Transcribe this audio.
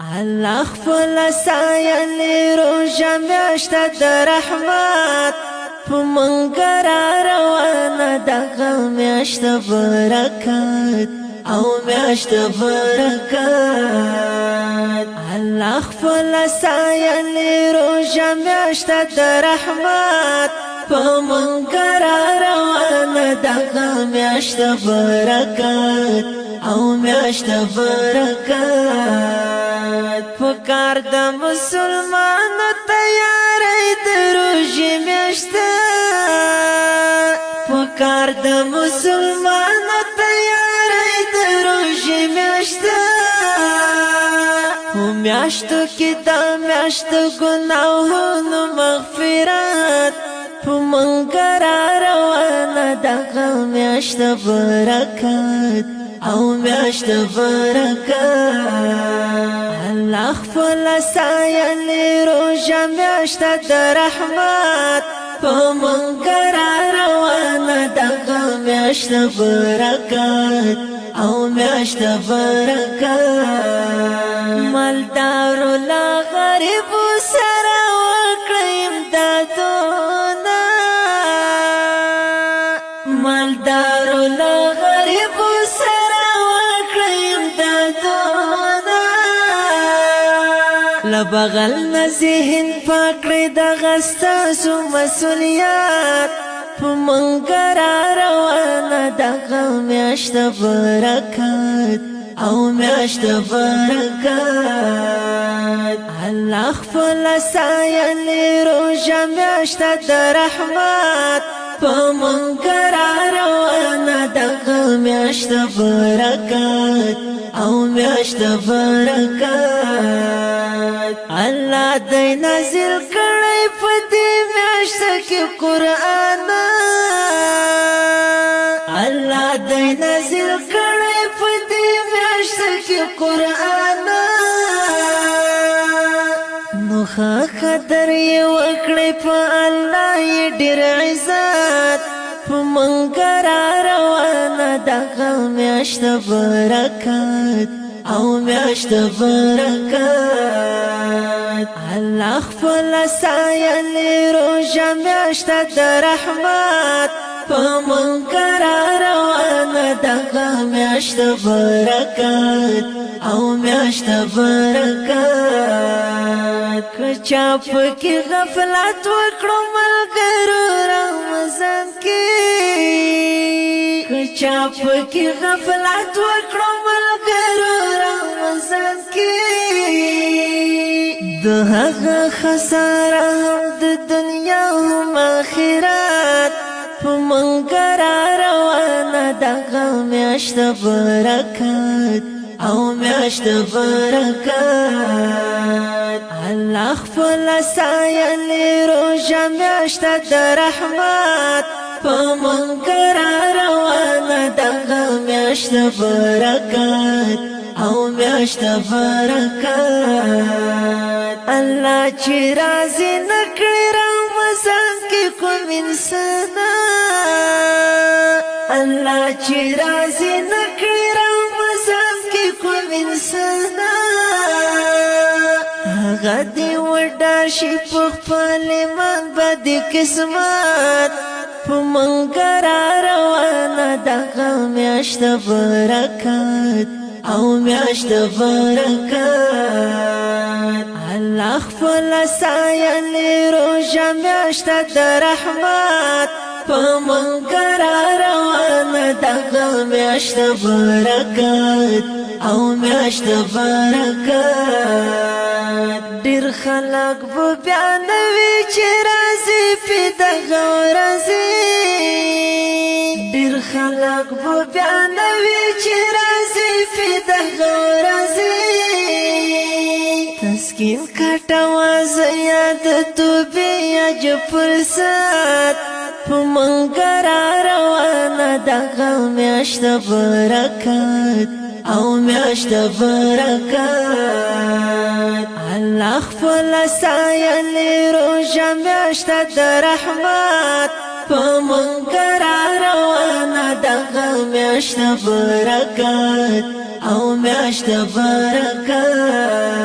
الله خپل سایلی روژه میاشت د رحمت، په مونږ را روانه دغه میاشت برکت او میاشت برکت. الله خپل سایلی روژه میاشت د رحمت، په مونږ را روانه دغه میاشت برکت او میاشت برکت. پکار د مسلمانو تیارې د روژې میاشت، پکار د مسلمانو تیارې د روژې میاشت. میاشتو کې د میاشت ګناهونو مغفرت، په مونږ را روانه دغه میاشت برکت او میاشت برکت. الله خپل سایلی روژه میاشت د رحمت، په مونږ را روانه دغه میاشت برکت او میاشت برکت. مالدار لا غریب سره وکړه امدادونه، مالدار لا غریب سره وکړه امدادونه. لبغل نه ذهن پاکړې دغه ستاسو مسؤلیت، په مونږ را روانه دغه میاشت برکت او میاشت برکت. الله خپل سایلی روژه میاشت د رحمت، په مونږ را روانه دغه میاشت برکت او میاشت برکت. الله دې نازل کړی په دې میاشت کې قرآن، الله دې نازل کړی په دې میاشت کې قرآن. نو خدر یې وکړې په الله یې ډېر عزت، په مونږ را روانه دغه میاشت برکت او میاشت برکت. الله خپل سایلی روژه میاشت د رحمت، په مونږ را روانه دغه میاشت برکت او میاشت برکت. که چا پکې غفلت وکړو ملګرو رمضان کې، که چا پکې غفلت وکړو ملګرو رمضان کې، د هغه خساره هم د دنیا هم آخرت، په مونږ را روانه دغه میاشت برکت او میاشت برکت. الله خپل سایلی روژه میاشت د رحمت، په مونږ را روانه دغه میاشت برکت او میاشت برکت. الله چې راضي نکړي رمضان کې کوم انسان، الله چې راضي نکړي رمضان کې کوم انسان، هغه دې وډار شي په خپل ایمان بد قسمت، په مونږ را روانه دغه میاشت برکت او میاشت برکت. الله خپل سایلی روژه میاشت د رحمت، په مونږ را روانه دغه میاشت برکت او میاشت برکت. ډیر خلک به بیا نه وي چې راځي په دغه ورځې، ډیر خلک به بیا نه وي چې راځي په دغه ورځې. تسکین کټه زیاد توبې اج فرصت، په مونږ را روانه دغه میاشت برکت او میاشت برکت. الله خپل سایلی روژه میاشت د رحمت، په مونږ را روانه دغه میاشت برکت او میاشت برکت.